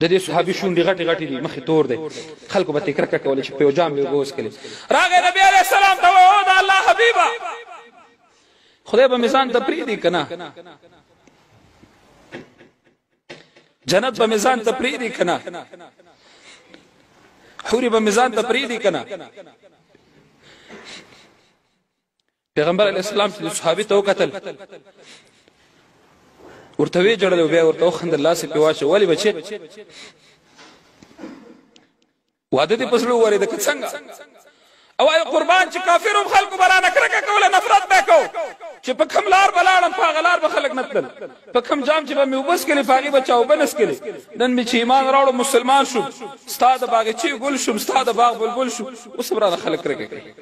د دې صحابي شونډې غټې غټې دي، مخ تور دی، خلکو به ترې کرکه کوله چې په یو جام یې اوبه وڅښلې. راغی نبي علیه السلام ته وایي، او د الله حبیبه، خدای به مې ځان ته پرېږدي که نه؟ جنت به مې ځان ته پرېږدي که نه؟ حورې به مې ځان ته پرېږدي که نه؟ پیغمبر علی السلام چې صحابي ته وکتل، ورته وی جړل او بیا ورته وخندل، لاس یې پې واچو، ولې بچې واده دې په زړه وورېده که څنګه؟ او ای قربان چې کافر هم خلکو به رانه کرکه کوله، نفرت به کو، چې په کوم لار به لاړم په هغه لار به خلک نه تلل، په کوم جام چې به مې اوبه څښلې په هغې به چا اوبه نه څښلې. نن مې چې ایمان راوړو، مسلمان شوم، ستا د باغچې ګل شوم، ستا د باغ بلبل شوم، اوس هم رانه خلک کرکه کوي،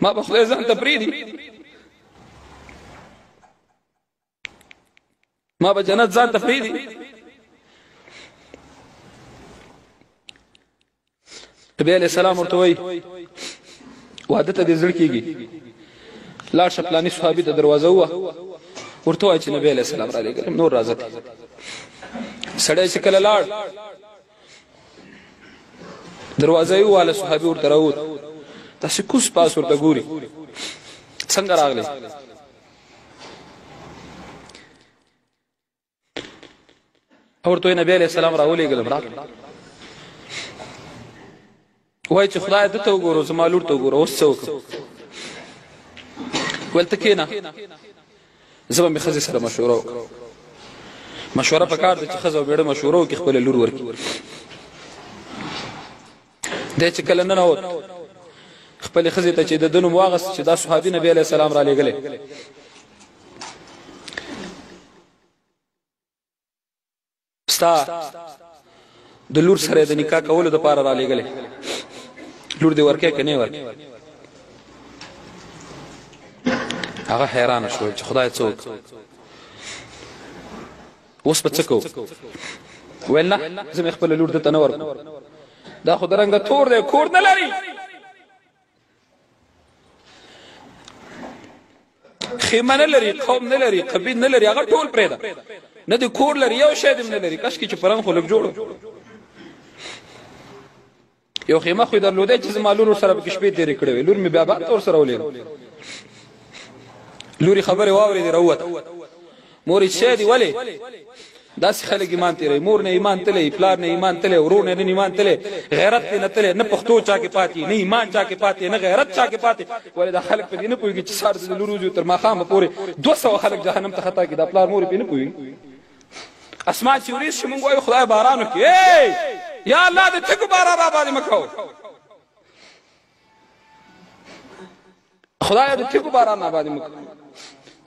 ما به خدای ځان ته پرېږدي؟ ما به جنت ځان ته پرېږدي؟ نبی علیہ السلام ورته وایي، واده ته دې زړه کېږي، لاړ شه پلاني صحابي ته دروازه ووهه، ورته وایه چې نبی علیه السلام را لېږلم، نور راځه. دی سړی چې کله لاړ دروازه یې وواله، صحابي ورته راووت، داسې کوز پاس ورته ګوري، څنګه راغلی؟ ورته نبی علیہ السلام راولېږلم، راغلی. وای چې خدای د ته وګورو، زما لور ته وګورو، اوس څه وکړم؟ ویل ته کښېنه، زه به مې ښځې سره مشوره وکړم. مشوره په کار ده چې ښځه او مېړه مشوره وکړي، خپله لور ورکړي. دی چې کله ننوت خپلې ښځې ته چې د ده نوم واغست چې دا صحابي نبي علیه السلام را لېږلی، ستا د لور سره د نکاح کولو د پاره را لېږلی، لور دې ورکې که نه ورکې؟ هغه حیران شو چې خدای څوک، اوس به څه کوو؟ ویل نه، زه مې خپله لور ده ته نه ورکوم، دا خو درنګه تور دی، کور نه لري، خیمه نه لري، قوم نه لري، قبیل نه لري، هغه ټول پرېږده، نه د کور لري، یو شی دې نه لري. کاشکې چې پرنګ خو لږ جوړ یو خیمه خو درلوده چې زما لور سره پکې شپې تېرې کړې وې، لور مې بیا بار ورسره ولېږه. لوري خبرې واورېدې، راووته. مور یې څه دي، ولې داسې خلک ایمان تیروي؟ مور نه ایمان تللی، پلار نه ایمان تللی، ورور نه نن ایمان تللی، غیرت نه تللی، نه پښتو چا کې پاتې، نه ایمان چا کې پاتې، نه غیرت چا کې پاتې. ولې دا خلک په دې نه پوهېږي چې سهار د لور وځي تر ماښامه پورې 200 خلک جهنم ته خطا کړي، دا پلار مور پې نه پوهېږي. اسمان چې ورېځ شي، مونږ وایو خدای باران وکړي، یا الله د تګو باران را باندې مه کوه، خدای د تیګو باران نه باندې مکو.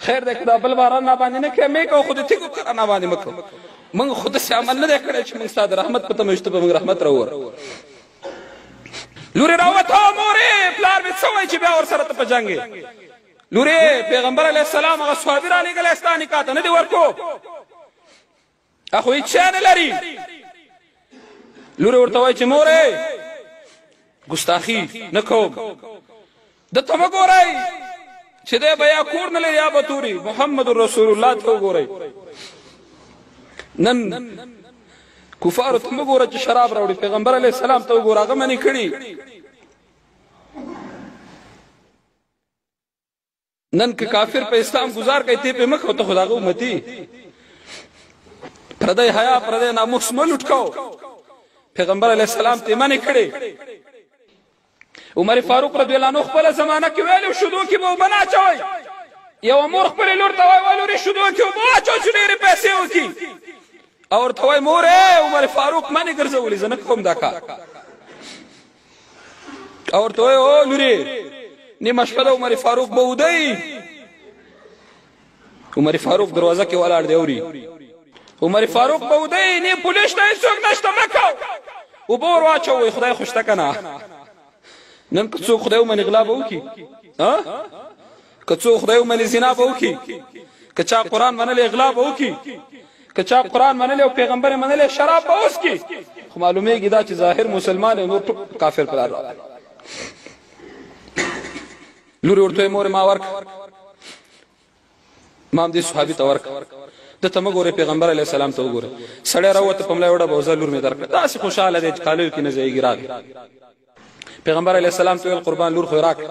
خیر دی که دا بل باران نه باندې نه کوې، مې کوه، خو د تیګو باران نه باندې مکو. موږ خو داسې عمل نه دی کړی چې موږ ستا د رحمت په تمه یو چې ته به موږ رحمت راووره. لورې راووته، مورې پلار مې څه وایي چې بیا ورسره ته په جنګ یې؟ لورې پیغمبر علیه السلام هغه صحابي رالیږلی ستا نکاح ته، نه دې ورکو، خو هیڅ شی نه لري. لورې ورته وایي چې مورې ګستاخي نه کوم، ده ته مه ګورئ چې دی به یا کور نه لري یا به توري، محمد رسول الله ته وګورئ. نن کفارو ته مه ګوره چې شراب راوړي، پیغمبر علیه السلام ته وګوره، هغه منې کړي. نن که کافر په اسلام گزار کوي، ته په مخ او ته خو د هغه امتي، پردی حیا پردی ناموس مه لوټ کوو. پیغمبر علیه السلام ته منې کړي. عمر فاروق رضی الله عنه خپله زمانه کې ویلي، شودو کې به اوبه نه اچوئ. یوه مور خپلې لور ته وایي، ولورې شودو کې اوبه واچوه چې ډېرې پیسې وکړي، او ورته وایي مورې عمر فاروق منې ګرځولي، زه نه کوم دا کار. او ورته وایي او لورې نیمه شپه ده، عمر فاروق به وده وي. عمر فاروق دروازه کې ولاړ دی، اوري عمر فاروق به وده وي، نه پولیس شته، هېڅوک نشته، مه کوه، اوبه ور واچوه، خدای خو شته که نه؟ نن که څوک خدای ومني غلا به وکړي، که څوک خدای ومني زنا به وکړي، که چا قرآن منلی غلا به وکړي، که چا قرآن منلی او پیغمبر منلی شراب به وڅکي. خو معلومیږي دا چې ظاهر مسلمان نور ټول کافر پلار راغلی. لور ورته مور ما ورک، ما هم دې صحابي ته ورک. ده ته مه ګورئ، پیغمبر علیه السلام ته وګورئ. سړی راووته، په ملا یې وډبه، زه لور مې درکړه. داسې خوشحاله دی چې کالیو کې نه ځایېږي. راغی پیغمبر علیه السلام ته ویل، قربان لور خو یې راکړه.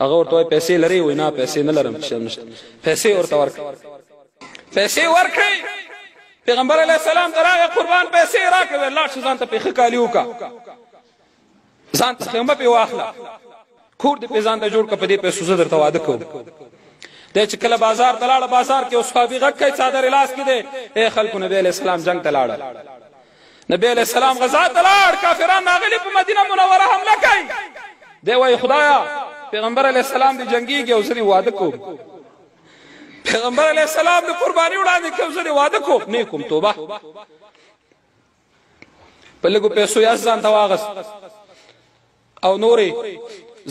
هغه ورته وایي، پیسې لرې؟ وایي، نه پیسې نه لرم، څه نشته. پیسې ورته ورکړه، پیسې ورکړې. پیغمبر علیه السلام ته راغی، قربان پیسې راکړه. ویل، لاړ شه ځان ته پې ښه کالي وکړه، ځان ته خیمه پې واخله، کور دې پې ځان ته جوړ کړه، په دې پیسو زه درته واده کوم. دی چې کله بازار ته لاړه، بازار کې یو صحابي غږ کوي، څادر یې لاس کې دی، ای خلکو نبی علیه السلام جنګ ته لاړه، نبی علیه السلام غزا ته لاړ، کافران راغلي په مدینه منوره حمله کوي. دی وایي، خدایا پیغمبر علیه السلام دې جنګیږي او زه دې واده کوم، پیغمبر علیه السلام دې قرباني وړاندې کوم، زه دې واده کوم، نه کوم، توبه. په لږو پیسو یې ځان ته واغست او نورې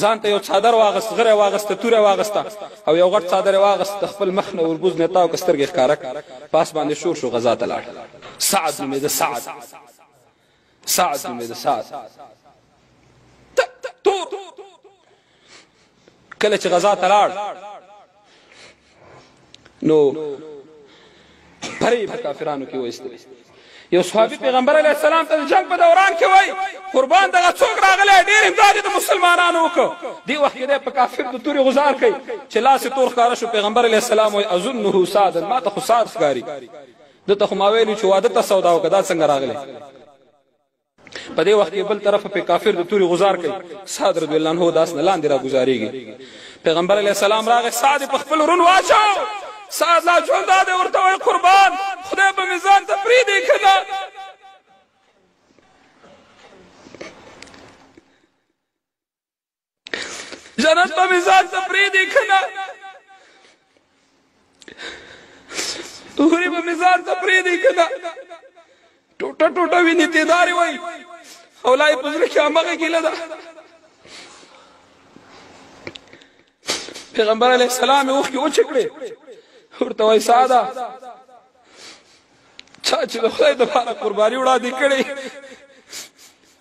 ځان ته یو څادر واغست، غره واغسته، توره واغسته او یو غټ څادر واغست، د خپل مخ نه وربوز نه تاو که سترګې ښکاره کړ، پاس باندې شور شو، غزا ته لاړ. سعد نومېده، سعد، سعد نومېده، سعد تور. کله چې غزا ته لاړ نو پرې په کافرانو کې وایستل. یو صحابي پیغمبر علیه السلام ته د جنگ په دوران کې وای، قربان دغه څوک راغلی، ډېر امداد د مسلمانانو وکړ. دې وخت کې دی په کافر د تورې غزار کوي، چې لاس یې تور ښکاره شو. پیغمبر علیه السلام وای، اظنه سعدا، ما ته خو سعد ښکاري، ده ته خو ما ویلي چې واده ته سودا وکړه، دا څنګه راغلی؟ په دې وخت کې بل طرف په کافر د توري غزار کوي، سعد رضی الله عنه داس نه لاندې را گزارېږي. پیغمبر علیه السلام راغی، سعد په خپل ورون واچو، سعد لا ژوند دی، ورته وایي، قربان خدای به مې ځان ته پرېږدي که نه؟ جنت به مې ځان ته پرېږدي که نه؟ حورې به مې ځان ته پرېږدي که نه؟ ټوټه ټوټه وینې تیدارې وایي او لا یې په زړه کې همغه ګیله ده. پیغمبر علیه السلام یې اوښکې وچې کړې، ورته وایي، ساده چا چې د خدای دپاره قرباني وړاندې کړې،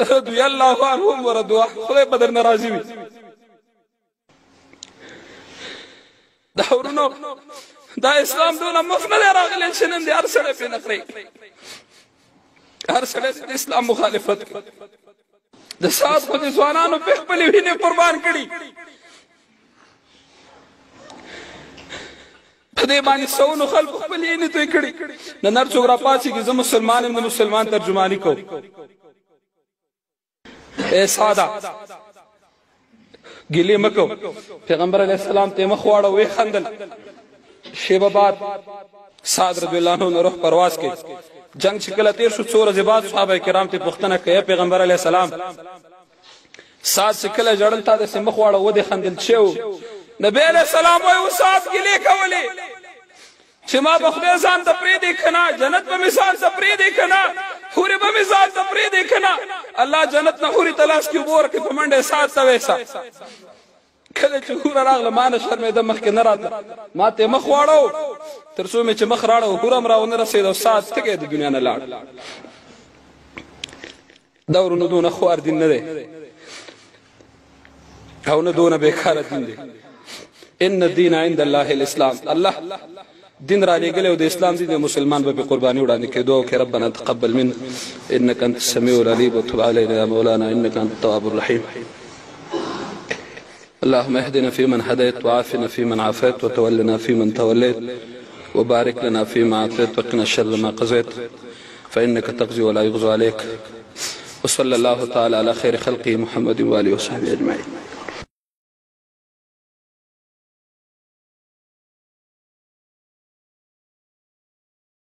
رضی الله عنهم ورضوا، خدای به درنه راضي وي. دا ورونو دا اسلام دونه مفت نه دی راغلی چې نن دې هر سړی پرې نخرې، هر سړی د اسلام مخالفت کوي. د سعد خو د ځوانانو په خپلې وینې قربان کړي، په دې باندې سونو خلکو خپلې وینې توی کړي. نن هر څوک راپاڅېږي، زه مسلمان یم، د مسلمان ترجماني کوم. اے ساده ګیلې مه کوه. پیغمبر علیه السلام ته مخ واړه، ویې خندل. شیبه بعد سعد رضی الله عنه روح پرواز کوي. جنگ چې کله تیر شو، څو ورځې بعد صحابه کرام ته پوښتنه کوي، پیغمبر علیه السلام سعد چې کله ژړل تا داسې مخ واړه، ودې خندل، چې و؟ نبی علیه السلام وایي، سعد ګیلې کولې چې ما به خدای ځان ته پرېږدي که نه، جنت به مې ځان ته پرېږدي که نه، حورې به مې ځان ته پرېږدي که نه؟ الله جنت نه حورې ته لاس کې اوبه ورکړې، په منډه یې سعد ته ویسه. کله چې حوره راغله ما نه شرمېده، مخکې نه راته، ما ته یې مخ واړو، تر څو مې چې مخ راړو حوره هم راونه رسېده او سعد تږی د دنیا نه لاړ. دا ورونو دونه خوار دین نه دی او نه دونه بیکاره دین دی. ان الدین عند الله الاسلام. الله دین را لېږلی او د اسلام دین د مسلمان به په قرباني وړاندې کوي. دعا وکړئ، ربنا تقبل منا انك انت السميع العليم وتب علينا يا مولانا انك انت التواب الرحيم. اللهم اهدنا فيمن هديت، وعافنا فيمن عافيت، وتولنا فيمن توليت، وبارك لنا فيما أعطيت، وقنا شر ما قضيت، فإنك تقضي ولا يقضى عليك. وصلى الله تعالى على خير خلقه محمد وآله وصحبه أجمعين.